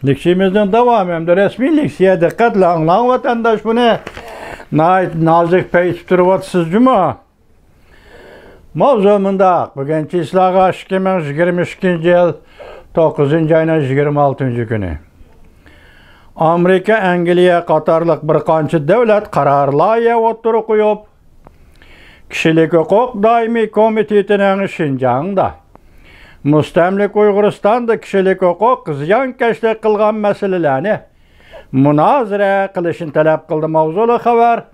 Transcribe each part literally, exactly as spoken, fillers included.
لېكسىيىمىزنىڭ داۋامى ھەمدە رەسمىي لېكسىيە دىققەت بىلەن ئاڭلاڭ، ۋەتەنداش، بۇنى ناھايىتى نازۇك پەيتىپ تۇرۇۋاتىسىز جۇمۇ. ماۋزۇ مۇنداق، بۈگۈن چىسلاغا ئىككى مىڭ يىگىرمە ئىككىنچى يىل توققۇزىنچى ئاينىڭ يىگىرمە ئالتىنچى كۈنى. ئامېرىكا، ئەنگلىيە قاتارلىق بىر قانچە دۆلەت قارار لايىھە ئوتتۇرىغا قويۇپ، كىشىلىك ھوقۇق دائىمىي كومىتېتىنىڭ شىنجاڭدا، مۇستەملىكە ئۇيغۇرىستاندا كىشىلىك ھوقۇق زىيانكەشلىك قىلغان مەسىلىلەرنى مۇنازىرە قىلىشنى تەلەپ قىلدى. ماۋزۇلۇق خەۋەر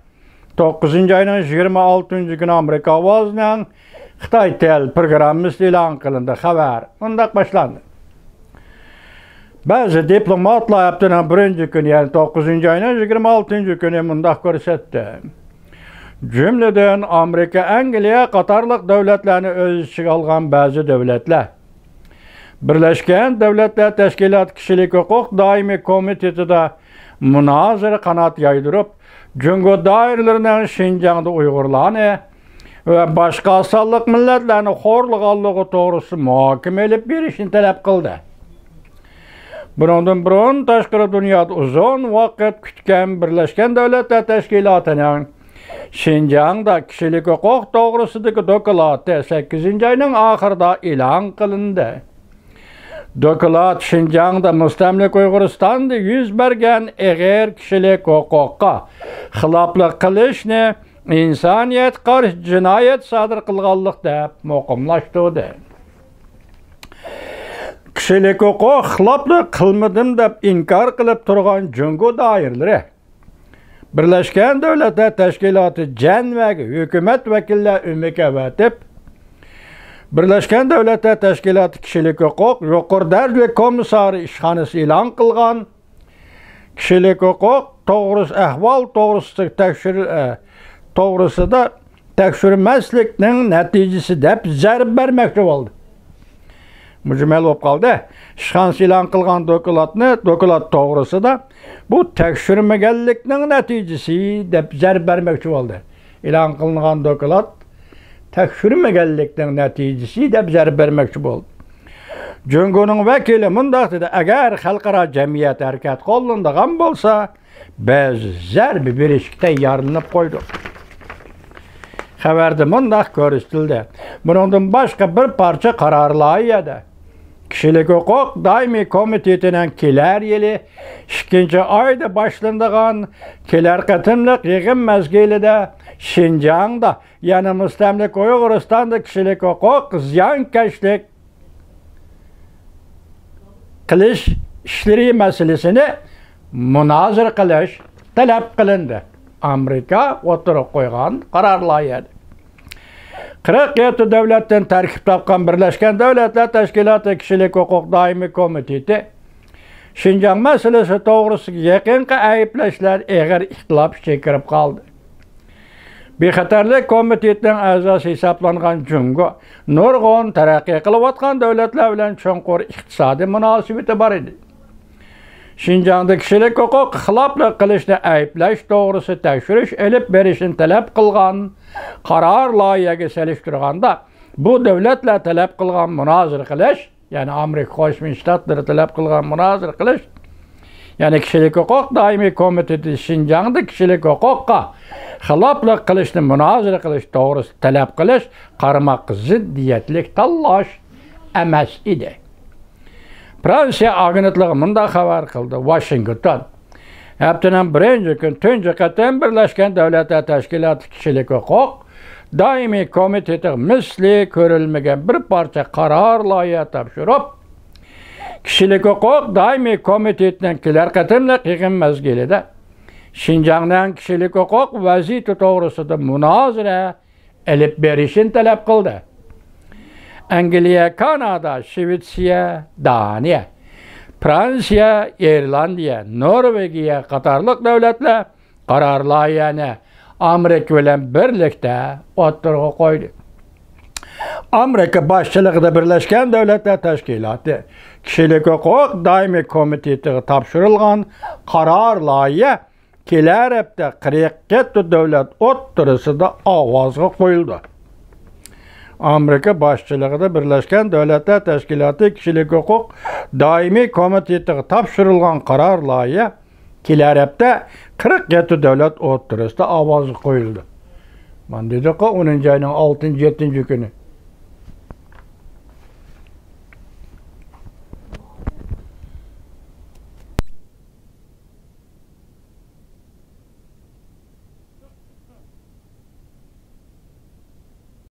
توققۇزىنچى ئاينىڭ يىگىرمە ئالتىنچى كۈنى ئامېرىكا ئاۋازىنىڭ خىتاي تىل پروگراممىسىدا ئېلان قىلىندى. خەۋەر مۇنداق باشلاندى. بەزى دىپلوماتلار ھەپتىنىڭ بىرىنچى كۈنى، يەنى توققۇزىنچى ئاينىڭ يىگىرمە ئالتىنچى كۈنى مۇنداق كۆرسەتتى. جۈملىدىن ئامېرىكا، ئەنگلىيە قاتارلىق دۆلەتلەرنى ئۆز ئىچىگە ئالغان بەزى دۆلەتلەر بىرلەشكەن دۆلەتلەر تەشكىلاتى كىشىلىك ھوقۇق دائىمىي كومىتېتىدا مۇنازىرە قانات يايدۇرۇپ، جۇڭگو دائىرىلىرىنىڭ شىنجاڭدا ئۇيغۇرلارنى ۋە باشقا ئاز سانلىق مىللەتلەرنى خورلىغانلىقى توغرىسىدا مۇھاكىمە ئېلىپ بېرىشنى تەلەپ قىلدى. بۇنىڭدىن بۇرۇن تاشقىرى دۇنيادا ئۇزۇن ۋاقىت كۈتكەن بىرلەشكەن دۆلەتلەر تەشكىلاتىنىڭ شىنجاڭدا كىشىلىك ھوقۇق توغرىسىدىكى دوكلاتى سەككىزىنچى ئاينىڭ ئاخىرىدا ئېلان قىلىندى. دوكلات شىنجاڭدا مۇستەملىكە ئۇيغۇرىستاندا يۈز بەرگەن ئېغىر كىشىلىك ھوقۇققا خىلاپلىق قىلىشنى ئىنسانىيەتكە قارشى جىنايەت سادىر قىلغانلىق دەپ مۇقىملاشتۇردى. كىشىلىك ھوقۇق خىلاپلىق قىلمىدىم دەپ ئىنكار قىلىپ تۇرغان جۇڭگو دائىرىلىرى بىرلەشكەن دۆلەتلەر تەشكىلاتى جەنۋەگە ھۆكۈمەت ۋەكىللەر ئۆمىكى ئەۋەتىپ، بىرلەشكەن دۆلەتلەر تەشكىلاتى كىشىلىك ھوقۇق يۇقىرى دەرىجىلىك كومىسسارى ئىشخانىسى ئېلان قىلغان كىشىلىك ھوقۇق توغرىسى ئەھۋال توغرىسىدا تەكشۈر-، ئە، توغرىسىدا تەكشۈرمەسلىكنىڭ نەتىجىسى دەپ زەربە بەرمەكچى بولدى. مۇجمەل بولۇپ قالدى. ئىشخانىسى ئېلان قىلغان دوكلاتنى، دوكلات توغرىسىدا بۇ تەكشۈرمىگەنلىكنىڭ نەتىجىسى دەپ زەربە بەرمەكچى بولدى. ئېلان قىلىنغان دوكلات تەكشۈرمىگەنلىكنىڭ نەتىجىسى دەپ زەربە بەرمەكچى بولدى. جۇڭگونىڭ ۋەكىلى مۇنداق دېدى، ئەگەر خەلقئارا جەمئىيەت ھەرىكەت قوللىنىدىغان بولسا، بىز زەربە بېرىشكە تەييارلىنىپ قويدۇق. خەۋەردە مۇنداق كۆرسىتىلدى، بۇنىڭدىن باشقا بىر پارچە قارار لايىھەدە كىشىلىك ھوقۇق دائىمىي كومىتېتىنىڭ كېلەر يىلى ئىككىنچى ئايدا باشلىنىدىغان كېلەر قېتىملىق يىغىن مەزگىلىدە شىنجاڭدا، يەنى مۇستەملىكە ئۇيغۇرىستاندا كىشىلىك ھوقۇق زىيانكەشلىك قىلىش ئىشلىرى مەسىلىسىنى مۇنازىرە قىلىش تەلەپ قىلىندى. ئامېرىكا ئوتتۇرىغا قويغان قارار لايىھەدە قىرىق يەتتە دۆلەتتىن تەركىب تاپقان بىرلەشكەن دۆلەتلەر تەشكىلاتى كىشىلىك ھوقۇق دائىمىي كومىتېتى شىنجاڭ مەسىلىسى توغرىسىدىكى يېقىنقى ئەيىبلەشلەر ئېغىر ئىختىلاپ ئىچىگە كىرىپ قالدى. بىخەتەرلىك كومىتېتىنىڭ ئەزاسى ھېسابلانغان جۇڭگو نۇرغۇن تەرەققىي قىلىۋاتقان دۆلەتلەر بىلەن چوڭقۇر ئىقتىسادىي مۇناسىۋىتى بار ئىدى. شىنجاڭدا كىشىلىك ھوقۇققا خىلاپلىق قىلىشنى ئەيىبلەش توغرىسىدا تەكشۈرۈش ئېلىپ بېرىشنى تەلەپ قىلغان قارار لايىھەگە سېلىشتۇرغاندا، بۇ دۆلەتلەر تەلەپ قىلغان مۇنازىرە قىلىش، يەنى ئامېرىكا قوشما شتاتلىرى تەلەپ قىلغان مۇنازىرە قىلىش، يەنى كىشىلىك ھوقۇق دائىمىي كومىتېتى شىنجاڭدا كىشىلىك ھوقۇققا خىلاپلىق قىلىشنى مۇنازىرە قىلىش توغرىسىدا تەلەپ قىلىش قارىماققا زىددىيەتلىك تاللاش ئەمەس ئىدى. فرانسىيە ئاگېنتلىقى مۇنداق خەۋەر قىلدى، ۋاشىنگتون، ھەپتىنىڭ بىرىنچى كۈنى تۇنجى قېتىم بىرلەشكەن دۆلەتلەر تەشكىلاتى كىشىلىك ھوقۇق دائىمىي كومىتېتىغا مىسلى كۆرۈلمىگەن بىر پارچە قارار لايىھە تاپشۇرۇپ، كىشىلىك ھوقۇق دائىمىي كومىتېتىنىڭ كېلەر قېتىملىق يىغىن مەزگىلىدە شىنجاڭنىڭ كىشىلىك ھوقۇق ۋەزىيىتى توغرىسىدا مۇنازىرە ئېلىپ بېرىشىنى تەلەپ قىلدى. ئەنگلىيە، كانادا، شىۋېتسىيە، دانىيە، فرانسىيە، ئىرلاندىيە، نورۋېگىيە قاتارلىق دۆلەتلەر قارار لايىھەنى ئامېرىكا بىلەن بىرلىكتە ئوتتۇرىغا قويدى. ئامېرىكا باشچىلىقىدا بىرلەشكەن دۆلەتلەر تەشكىلاتى كىشىلىك ھوقۇق دائىمىي كومىتېتىغا تاپشۇرۇلغان قارار لايىھە كېلەر ھەپتە قىرىق يەتتە دۆلەت ئوتتۇرىسىدا ئاۋازغا قويۇلىدۇ. ئامېرىكا باشچىلىقىدا بىرلەشكەن دۆلەتلەر تەشكىلاتى كىشىلىك ھوقۇق دائىمىي كومىتېتىغا تاپشۇرۇلغان قارار لايىھە كېلەر ھەپتە قىرىق يەتتە دۆلەت ئوتتۇرىسىدا ئاۋازغا قويۇلدى. مانا دېدۇققۇ، ئونىنچى ئاينىڭ ئالتىنچى، يەتتىنچى كۈنى.